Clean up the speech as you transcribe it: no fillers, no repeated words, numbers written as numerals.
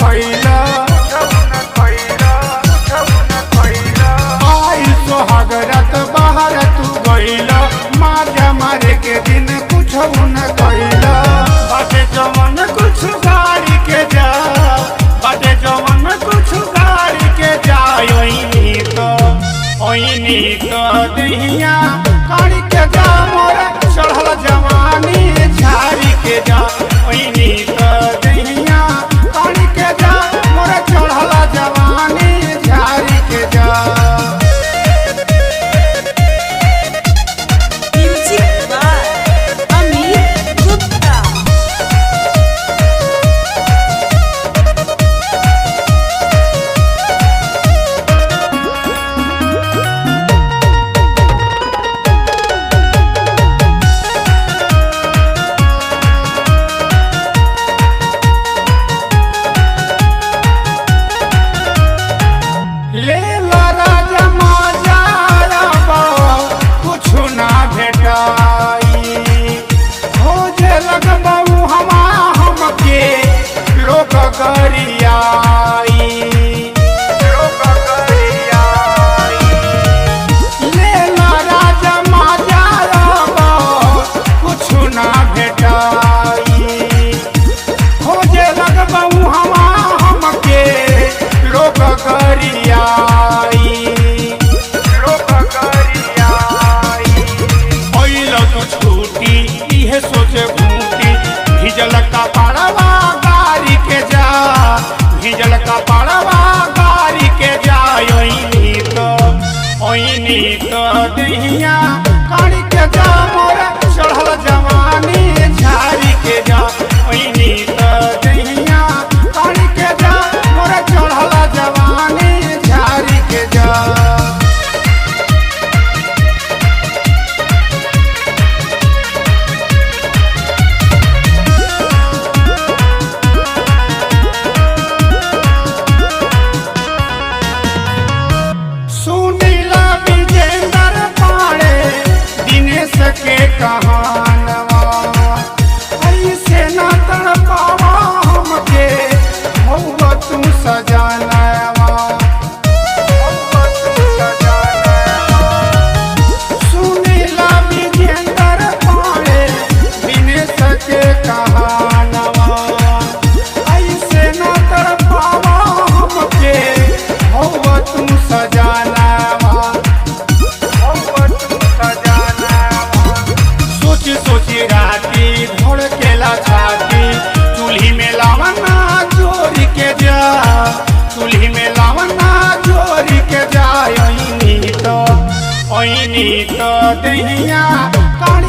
खैला। आई सोहाग रात बाहर तू गइला, माजा मारे के दिन कुछ न कइला। बाटे जवन कुछ गाड़ी के जा, बाटे जवन कुछ गाड़ी के जा। ओइनी तो ओइनी तो दहिया काढ़ी के जा, मोरा चढ़ल जवानी झाड़ी के जा। ओइनी तो दहिया काढ़ी के जा, मोरा चढ़ल जवानी झाड़ी के जा। Music by Amit Gupta. ले ला राजा माजा कुछ ना भेटाई, खोजे लगबऊ हमा हमके लोग गरियाई, लोग गरियाई। ले ला राजा माजा कुछ ना भेटाई, खोजे लगबऊ हमा हमके लोग गरियाई, लोग गरियाई। अइल तो छूटी इहे सोचे घूटी, भिजल कपड़वा गारी के जा, भिजल कपड़वा गारी के जा। ओइनी तो ओइनी तो दहिया काढ़ी के जा, मोरा चढ़ल जवानी झाड़ी के जा। ओइनी तो दहिया काढ़ी के जा, मोरा चढ़ल जवानी झाड़ी के जा। सुनीला विजेंदर पाड़े दिनेश के कहानवा, ऐसे न तड़पावा हमके हौवा तू सजानवा, हौवा तू सजानवा। सुनीला विजेंदर पाड़े दिनेश के कहानवा, ऐसे न तड़पावा हमके हौवा तू सजानवा, हौवा तू सजानवा। सोच सोच राती धड़केला छाती, चूल्ही में लावना जोरी के जा, चूल्ही में लावना जोरी के जा। ओइनी तो दहिया काढ़ी